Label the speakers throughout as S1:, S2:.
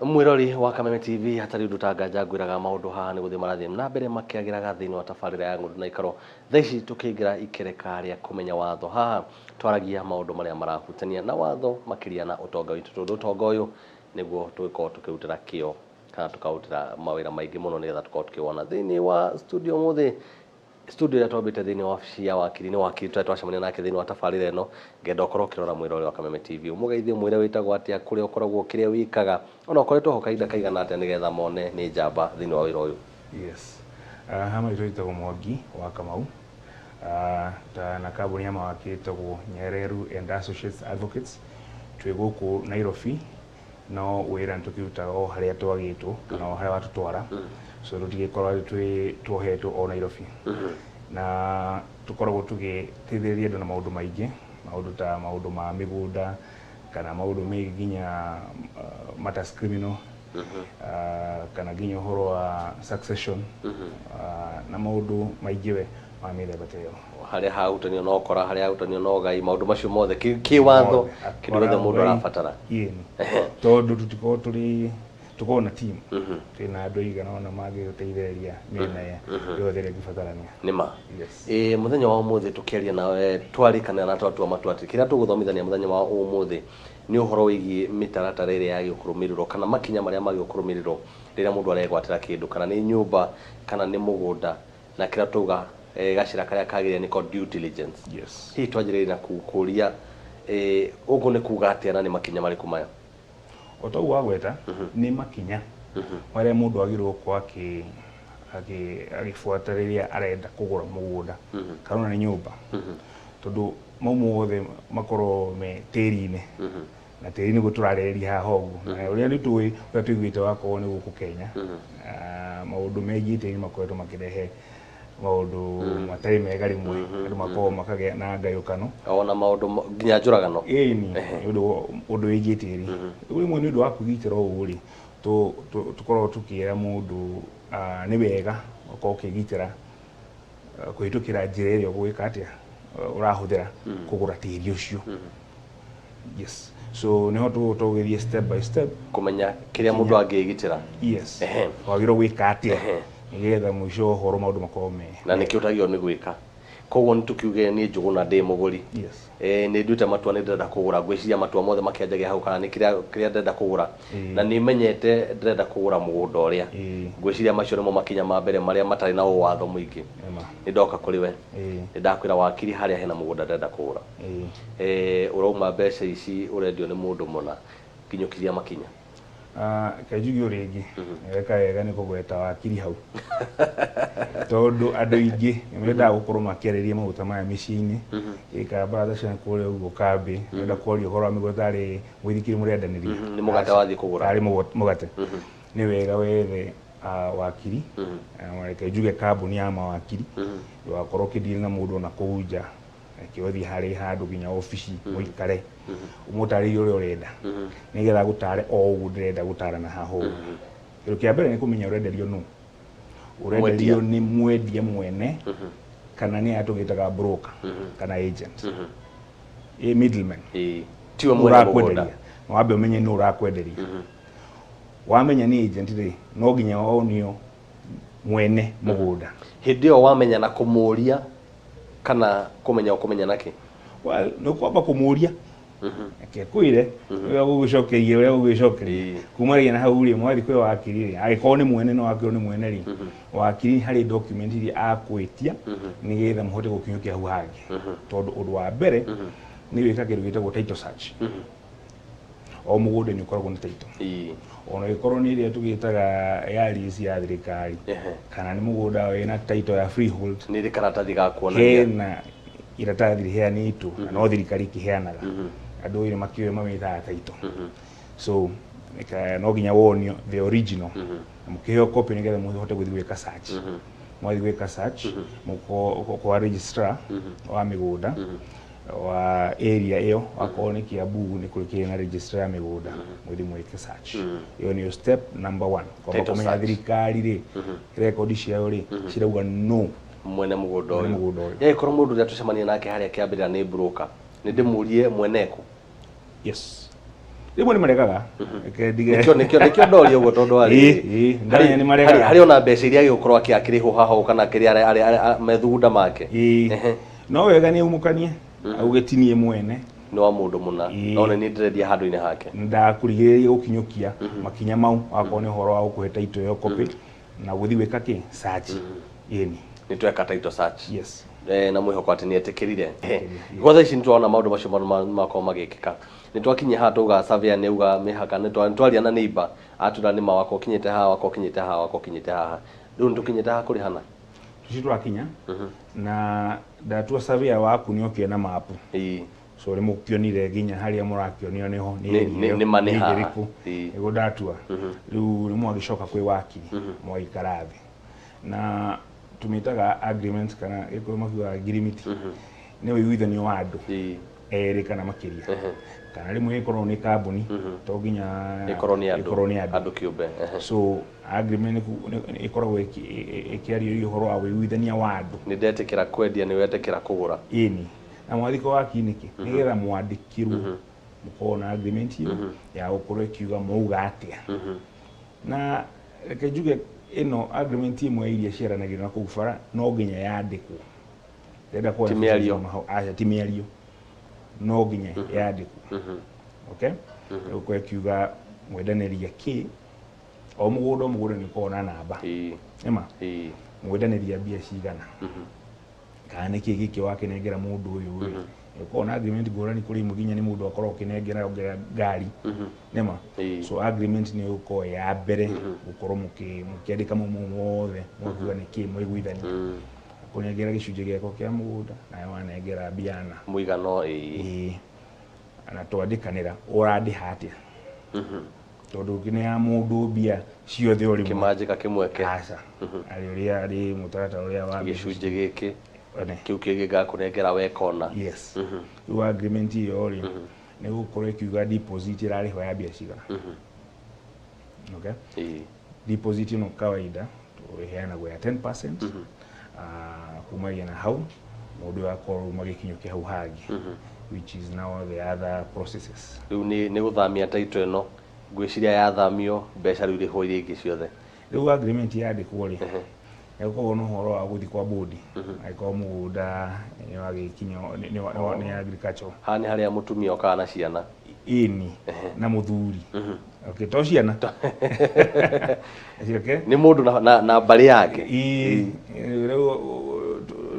S1: Mwirori wa Kameme TV, hatarĩ ũndũ ta nganja ngwĩraga maũndũ haha nĩ gũthiĩ marathiĩ na mbere makĩagĩraga thĩinĩ wa tabarĩra ya Ng'ũndũ na Ikaro. Thaa ici tũkĩingĩra ikereka rĩa kũmenya watho. Haha twaragia maũndũ marĩa marahutania na watho makĩria na ũtonga witũ, tondũ ũtonga ũyũ nĩguo tũgĩkorwo tũkĩrutĩra kĩo kana tũkarutĩra mawĩra maingĩ mũno nĩgetha tũkorwo tũkĩwona. Thĩinĩ wa studio ũmũthĩ, studio ĩrĩa twambĩte thĩinĩ wa wabici ya wakiri, nĩ wakiri tũrĩa twacemania nake thĩinĩ wa tabarĩra ĩno. Ngenda ũkorwo ũkĩrora mwĩrore wa Kameme TV, ũmũgeithie, ũmwĩre wĩtagwo atĩa, kũrĩa ũkoragwo, kĩrĩa wĩkaga, ona ũkoretwo ho kahinda kaigana atĩa, nĩgetha mone nĩ njamba thĩinĩ wa wĩra ũyũ.
S2: Yes. Ha maitũ ĩtagwo Mwangi wa Kamau. Ta na kambuni ya mawakiri ĩtagwo Nyareru and Associates Advocates. Twĩ gũkũ Nairobi, no wĩra nĩ tũkĩrutaga o harĩa twagĩtwo kana o harĩa watũtwara. So tũtigĩkorwo atĩ twĩ tuohetwo o Nairobi. Na tũkoragwo tũgĩteithĩrĩria andũ na maũndũ maingĩ, maũndũ ta maũndũ ma mĩgũnda kana maũndũ megiĩ nginya matters criminal, kana nginya ũhoro wa succession, na maũndũ maingĩ we ma mĩthemba ta ĩyo.
S1: Harĩa hahutanio na ũkora, harĩa hahutanio na ũgai, maũndũ macio mothe kĩwatho,
S2: Mothe.
S1: kĩndũ gĩothe mũndũ arabatara.
S2: Ĩni, tondũ tũtikoragwo tũrĩ, tũkoragwo na team, twĩna andũ aigana ũna mangĩgũteithĩrĩria mĩena yothe ĩrĩa ĩngĩbatarania.
S1: Nĩ ma.
S2: Yes.
S1: Ĩ mũthenya wa ũmũthĩ tũkĩaria nawe, twarĩkanĩra na twatua matua atĩ kĩrĩa tũgũthomithania mũthenya wa ũmũthĩ nĩ ũhoro wĩgiĩ mĩtaratara ĩrĩa yagĩrĩirwo kũrũmĩrĩrwo kana makinya marĩa magĩrĩirwo kũrũmĩrĩrwo rĩrĩa mũndũ aregwatĩra kĩndũ, kana nĩ nyũmba kana nĩ mũgũnda, na kĩrĩa tauga gacĩra karĩa kagĩrĩire nĩko due diligence.
S2: Yes.
S1: Hihi twanjĩrĩrie na kũria, ũguo nĩ kuga atĩa na nĩ makinya marĩkũ maya?
S2: O ta ũguo wagweta, nĩ makinya marĩa mũndũ agĩrĩirwo gũkorwo agĩbuata rĩrĩa arenda kũgũra mũgũnda kana ona nĩ nyũmba, tondũ mau mothe makorwo me tĩri-inĩ, na tĩri nĩguo tũrarĩrĩria haha ũguo. Na ũrĩa nĩ tũĩ, ũrĩa tũiguĩte wakorwo nĩ gũkũ Kenya, maũndũ megiĩ tĩri makoretwo makĩrehe maũndũ matarĩ mega rĩmwe, andũ makoragwo makagĩa na ngayũkano
S1: ona maũndũ nginya njũragano.
S2: Ĩni, nĩ ũndũ wĩgiĩ tĩri. Rĩu rĩmwe nĩ ũndũ wa kwĩgitĩra ũũ rĩ, tũkoragwo tũkĩra mũndũ nĩ wega ũkorwo ũkĩgitĩra kũhĩtũkĩra njĩra ĩrĩa ũgwĩka atĩa, ũrahũthĩra kũgũra tĩri ũcio. Yes, so nĩho tũgũthiĩ step by step
S1: kũmenya kĩrĩa mũndũ angĩgitĩra.
S2: Yes. Wagĩrĩirwo gwĩka atĩa nĩgetha mũico wa ũhoro maũndũ makorwo me
S1: na nĩkĩo ũtagĩrĩirwo nĩ gwĩka. Koguo nĩ tũkiuge niĩ Njũgũna ndĩ mũgũri, nĩ nduĩte matua nĩ ndĩrenda kũgũra, ngwĩciria matua mothe makĩanjagia hau, kana nĩ kĩrĩa ndĩrenda kũgũra, na nĩ menyete ndĩrenda kũgũra mũgũnda ũrĩa, ngwĩciria macio nĩmo makinya ma mbere marĩa matarĩ na ũwatho mũingĩ.
S2: Ema.
S1: Nĩ ndoka kũrĩ we, nĩ ndakwĩra, "Wakiri, harĩa hena mũgũnda ndĩrenda kũgũra." Ũrauma mbeca ici, ũrendio nĩ mũndũ mũna, nginyũkiria makinya.
S2: Reke njuge o rĩngĩ, weka wega nĩ kũgweta wakiri hau, tondũ andũ aingĩ nĩ mendaga gũkorwo makĩarĩria maũndũ ta maya mĩciĩ-inĩ, ĩka baratha cia kũrĩa ũguo kambĩ, menda kwaria ũhoro wa mĩgũnda tarĩ mũithikiri mũrendanĩria.
S1: Nĩ mũgate wathiĩ kũgũra.
S2: Tarĩ mũgate. Nĩ wega wethe wakiri, reke njuge kambuni ya mawakiri, ndũgakorwo ũkĩdeal na mũndũ ona kũu nja. Reke ũthiĩ harĩ handũ nginya obici, mũikare, ũmũtarĩrie ũrĩa ũrenda, nĩgetha agũtare o ũguo ndĩrenda gũtarana haha ũguo. Kĩndũ kĩa mbere nĩ kũmenya ũrenderio nũ, ũrenderio nĩ mwendia mwene kana nĩ aya tũgĩtaga broker kana agent, ĩ middleman.
S1: Ĩĩ, tiwe mwene mũgũnda.
S2: Ũrakwenderia, wambe ũmenye nũ ũrakwenderia. Wamenya nĩ agent rĩ, no nginya wonio mwene mũgũnda.
S1: Hĩndĩ ĩyo wamenya na kũmũria kana kũmenya ũkũmenya nakĩ?
S2: Well, nĩ ũkwamba kũmũria, reke kwĩre ũrĩa gũgũcokeria, ũrĩa gũgũcokeria. Kumanagia na hau rĩ, mwathiĩ kwĩ wakiri rĩ, angĩkorwo nĩ mwene, no angĩkorwo nĩ mwene rĩ, wakiri harĩ document iria akwĩtia nĩgetha mũhote gũkinyũkia hau hangĩ, tondũ ũndũ wa mbere nĩ gwĩka kĩndũ gĩtagwo title search. O mũgũnda nĩ ũkoragwo na title, ona ĩkorwo nĩ ĩrĩa tũgĩtaga ya lease ya thirikari kana nĩ mũgũnda wĩna title ya freehold.
S1: Nĩ ĩrĩ karatathi ga kuonania.
S2: Hena iratathi rĩheanĩtwo na no thirikari ĩkĩheanaga, andũ ĩrĩ makĩũĩ mamĩtaga title. So no nginya wonio the original na mũkĩheo copy nĩgetha mũhote gũthiĩ gwĩka search. Mwathiĩ gwĩka search kwa registrar wa mĩgũnda wa area ĩyo, akorwo nĩ Kiambu nĩ kũrĩ kĩrĩ na registrar ya mĩgũnda, mũthiĩ mwĩke search. Ĩyo nĩyo step number one, kwamba
S1: Title
S2: kũmenya
S1: search.
S2: Thirikari rĩ, rekondi ciao rĩ, cirauga no
S1: mwene mũgũnda
S2: mwene
S1: ũyũ.
S2: Mũgũnda ũyũ.
S1: Yagĩkorwo mũndũ ũrĩa tũcemania nake harĩa kĩambĩrĩra nĩ broker, nĩ ndĩmũrie mwene kũ?
S2: Yes. Rĩmwe nĩ maregaga. Reke ndige.
S1: Nĩkĩo nĩkĩo nĩkĩo ndoria ũguo tondũ harĩ
S2: Ĩĩ, ĩĩ, ndamenya nĩ maregaga.
S1: Harĩ ona mbeca iria agĩgũkorwo akĩrĩhwo haha ũũ kana kĩrĩa methugunda make.
S2: Ĩĩ. No wega nĩ umũkanie, auge ti niĩ mwene.
S1: Nĩ wa mũndũ mũna. No nĩ niĩ ndĩrendia handũ-inĩ hake.
S2: Ndakũrigĩrĩria gũkinyũkia makinya mau akorwo nĩ ũhoro wa gũkũhe title ĩyo copy na gũthiĩ gwĩka kĩ search. Ĩni.
S1: Nĩ tweka title search.
S2: Yes.
S1: Na mwĩhoko atĩ nĩ etĩkĩrire. Gwa thaa ici nĩ tũrona maũndũ macio makorwo magĩkĩka. Nĩ twakinyia haha twauga surveyor nĩ auga mĩhaka, nĩ twaria na neighbor atwĩra nĩma wakwa ũkinyĩte haha, wakwa ũkinyĩte haha, wakwa ũkinyĩte haha. Rĩu nĩ tũkinyĩte haha kũrĩhana?
S2: Tũcio tũrakinya na ndatua surveyor waku nĩ okire na mapu. So nĩ mũkĩonire nginya harĩa mũrakĩonio nĩho nĩ area
S1: Nĩ ma nĩ
S2: nĩ
S1: haha.
S2: ĩrĩkũ. Nĩguo ndatua. Rĩu nĩ mwagĩcoka kwĩ wakiri mwagĩikara thĩ na tũmĩtaga agreement kana gĩkũyũ makiugaga ngirimiti, nĩ ũiguithanio wa andũ erĩ kana makĩria, kana rĩmwe ĩkorwo nĩ kambuni, to nginya
S1: ĩkorwo nĩ andũ.
S2: Ĩkorwo nĩ andũ.
S1: Andũ kĩũmbe.
S2: So agreement ĩkoragwo ĩkĩarĩrĩria ũhoro wa ũiguithania wa andũ.
S1: Nĩ ndetĩkĩra kwendia, nĩ wetĩkĩra kũgũra.
S2: Ĩni, na mwathiĩ kwa wakiri nĩkĩ? Nĩgetha mwandĩkĩrwo, mũkorwo na agreement ĩyo ya gũkorwo ĩkiuga mwauga atĩa. Na reke njuge ĩno agreement ĩmwe ya iria ciaranagĩrio na kũu bara no nginya yandĩkwo. Ndĩrenda
S1: Ti mĩario.
S2: Aca, ti mĩario, no nginya yandĩkwo. Okay, ĩgũkorwo ĩkiuga mwendanĩria kĩ o mũgũnda, o mũgũnda nĩ ũkoragwo na namba. Nĩma mwendanĩria mbia cigana kana nĩkĩ gĩkĩ wakĩnengera mũndũ ũyũ rĩ, ũkoragwo na agreement ngũrani. Kũrĩ imwe nginya nĩ mũndũ akoragwo ũkĩnengera ongerera ngari, nĩma. So agreement nĩ ĩgũkorwo ya mbere gũkorwo mũkĩandĩka mau mothe, mũkiuga nĩkĩ mwaiguithania, kũnengera gĩcunjĩ gĩakwa kĩa mũgũnda nawe wanengera mbia na
S1: mũigano.
S2: Ĩĩ, na twandĩkanĩra ũrandĩha atĩa, tondũ ũngĩnea mũndũ mbia ciothe o rĩmwe
S1: kĩmanjĩka kĩmweke.
S2: Aca, arĩ ũrĩa arĩ mũtaratara ũrĩa wa mbeca.
S1: Gĩcunjĩ gĩkĩ
S2: One.
S1: kĩu kĩngĩ ngakũnengera wekona.
S2: Yes, rĩu agreement ĩyo rĩ nĩ gũkorwo ĩkiuga deposit ĩrarĩhwo ya mbia cigana. Okay, deposit ĩno kawaida ĩheanagwo ya 10%. Kumagia na hau mũndũ ũyũ akorwo magĩkinyũkia hau hangĩ, which is now the other processes.
S1: Rĩu nĩ gũthamia title ĩno, ngwĩciria yathamio mbeca rĩu irĩhwo iria ingĩ ciothe.
S2: Rĩu agreement yandĩkwo rĩ, nĩgũkoragwo na ũhoro wa gũthiĩ kwa bodi angĩkorwo mũgũnda nĩ wagĩkinya nĩ agriculture.
S1: Haha nĩ harĩa mũtumia okaga na ciana.
S2: Ĩni, na mũthuri. Okay, to ciana. Okay.
S1: Nĩ mũndũ na mbarĩ yake.
S2: Ĩĩ, rĩu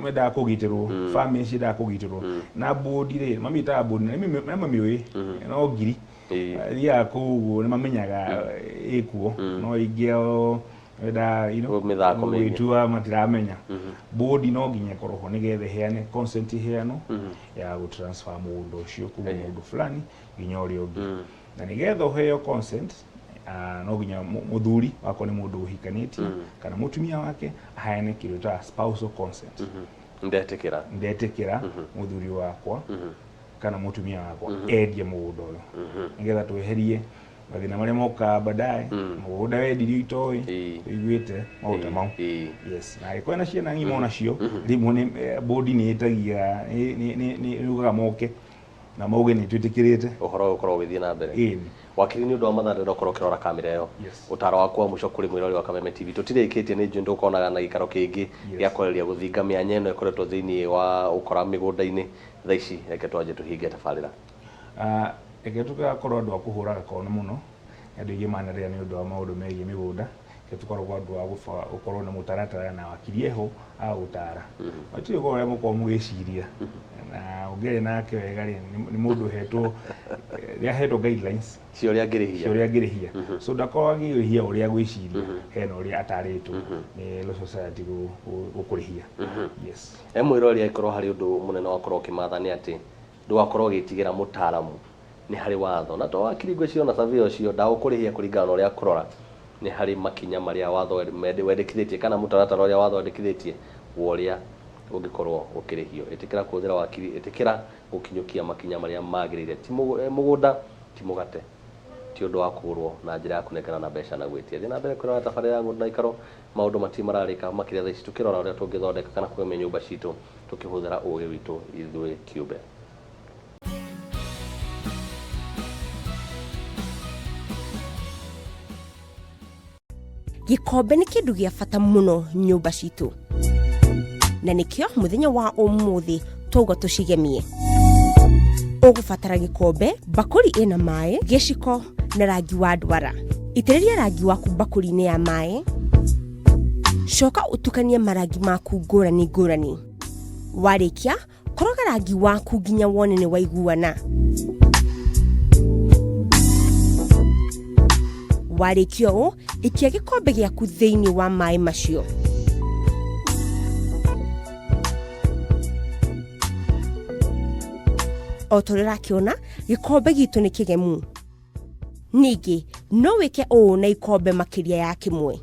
S2: mendaga kũgitĩrwo, family ciendaga kũgitĩrwo na bodi rĩ mamĩtaga bodi na nĩ mamĩũĩ no ngiri thiaga kũu ũguo nĩ mamenyaga ĩkuo, no aingĩ ao mendaga
S1: Mĩthako mĩingĩ.
S2: Gwĩtua matiramenya bodi no nginya ĩkorwo ho nĩgetha ĩheane consent, ĩheanwo ya gũtransfer mũgũnda ũcio kuma mũndũ fulani nginya ũrĩa ũngĩ. Na nĩgetha ũheo consent, no nginya mũthuri wakorwo nĩ mũndũ ũhikanĩtie kana mũtumia wake aheane kĩndũ ta spousal consent.
S1: Ndetĩkĩra.
S2: Ndetĩkĩra mũthuri wakwa kana mũtumia wakwa endie mũgũnda ũyũ, nĩgetha tweherie mathĩna marĩa mokaga baadaye, mũgũnda wendirio itoĩ ũiguĩte maũndũ ta mau. Yes, na angĩkorwo na ciana ng'ima onacio rĩmwe nĩ bodi nĩ ĩtagia, nĩ yugaga moke na mauge nĩ twĩtĩkĩrĩte
S1: ũhoro ũyũ ũkorwo ũgĩthiĩ na mbere.
S2: Ĩni.
S1: Wakiri, nĩ ũndũ wa mathaa ndĩrenda ũkorwo ũkĩrora kamera ĩyo.
S2: Yes.
S1: Ũtaro waku wa mũico kũrĩ mwĩrori wa Kameme TV. Tũtirĩkĩtie, nĩ njũĩ ndũkonaga na gĩikaro kĩngĩ gĩa kwarĩria gũthinga mĩanya ĩno ĩkoretwo thĩinĩ wa ũkora mĩgũnda-inĩ. Thaa ici reke twanjie tũhinge tabarĩra.
S2: Reke tũgakorwo andũ a kũhũraga kona mũno. Andũ aingĩ manarĩra nĩ ũndũ wa maũndũ megiĩ mĩgũnda. Reke tũkoragwo andũ a gũkorwo na mũtaratara na wakiri eho agũtara. Matirĩ ũhoro ũrĩa mũkoragwo mũgĩciria na ũngĩaria nake wega rĩ, nĩ mũndũ ũhetwo, nĩ ahetwo guidelines
S1: cia ũrĩa angĩrĩhia.
S2: Cia ũrĩa angĩrĩhia, so ndakorwo agĩrĩhia ũrĩa agwĩciria, hena ũrĩa atarĩtwo nĩ Law Society gũkũrĩhia. Yes.
S1: E mwĩrori, angĩkorwo harĩ ũndũ mũnene wakorwo ũkĩmatha nĩ atĩ ndũgakorwo ũgĩtigĩra mũtaaramu, nĩ harĩ watho na to wakiri ngwĩciria ona surveyor ũcio ndagũkũrĩhia kũringana na ũrĩa akũrora. Nĩ harĩ makinya marĩa watho wendekithĩtie kana mũtaratara ũrĩa watho wendekithĩtie wa ũrĩa ũngĩkorwo ũkĩrĩhio. Ĩtĩkĩra kũhũthĩra wakiri, ĩtĩkĩra gũkinyũkia makinya marĩa magĩrĩire. Ti mũgũnda ti mũgate, ti ũndũ wa kũgũrwo na njĩra ya kũnengera na mbeca na gwĩtia. Thiĩ na mbere kwĩrora tabarĩra ya Ng'ũndũ na Ikaro. Maũndũ matirĩ mararĩka makĩria thaa ici tũkĩrora ũrĩa tũngĩthondeka kana kũgemia nyũmba citũ tũkĩhũthĩra ũgĩ witũ ithuĩ kĩũmbe.
S3: Gĩkombe nĩ kĩndũ gĩa bata mũno nyũmba citũ, na nĩkĩo mũthenya wa ũmũthĩ twauga tũcigemie. Ũgũbatara gĩkombe, mbakũri ĩna maĩ, gĩciko na rangi wa ndwara. Itĩrĩria rangi waku mbakũri-inĩ ya maĩ, coka ũtukanie marangi maku ngũrani ngũrani. Warĩkia, koroga rangi waku nginya wone nĩ waiguana. Warĩkia ũũ, ikia gĩkombe gĩaku thĩinĩ wa maĩ macio. O ta ũrĩa ũrakĩona, gĩkombe gitũ nĩ kĩgemu. Ningĩ no wĩke ũũ na ikombe makĩria ya kĩmwe.